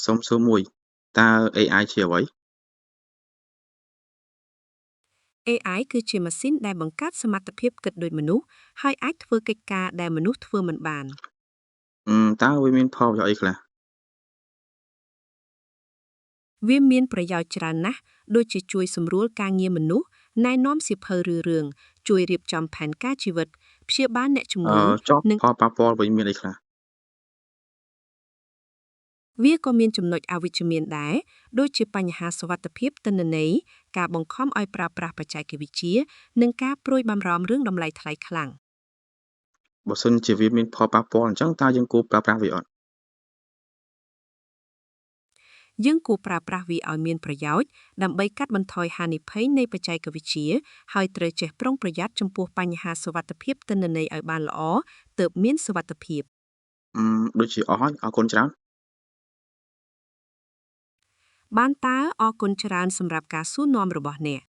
សូមសួរមួយ តើ AI ជាអ្វី? AI គឺជាម៉ាស៊ីនដែលបង្កើតសមត្ថភាពគិតដូចមនុស្ស ហើយអាចធ្វើកិច្ចការដែលមនុស្សធ្វើមិនបាន តើវាមានផលប្រយោជន៍អីខ្លះ? វាមានប្រយោជន៍ច្រើនណាស់ ដូចជាជួយសម្រួលការងារមនុស្ស ណែនាំសៀវភៅឬរឿង ជួយរៀបចំផែនការជីវិត ព្យាបាលអ្នកជំ អឺ ងឺ ចុះ និង ផលប៉ះពាល់វិញមានអីខ្លះ? វាក៏មានចំណុចអវិជ្ជមានដែរ ដូចជាបញ្ហាសុវត្ថិភាពទិន្នន័យ ការបង្ខំឲ្យប្រើប្រាស់បច្ចេកវិទ្យា និងការព្រួយបារម្ភរឿងតម្លៃថ្លៃខ្លាំង។ បើសិនជាវាមានផលប៉ះពាល់អញ្ចឹងតើយើងគួរប្រើប្រាស់វាអត់? យើងគួរប្រើប្រាស់វាឲ្យមានប្រយោជន៍ ដើម្បីកាត់បន្ថយហានិភ័យនៃបច្ចេកវិទ្យា ហើយត្រូវចេះប្រុងប្រយ័ត្នចំពោះបញ្ហាសុវត្ថិភាពទិន្នន័យឲ្យបានល្អ ទើបមានសុវត្ថិភាព។ ដូចជាអស់ហើយអរគុណច្រើន។ បានតើអរគុណច្រើនសម្រាប់ការសួរនាំរបស់អ្នក។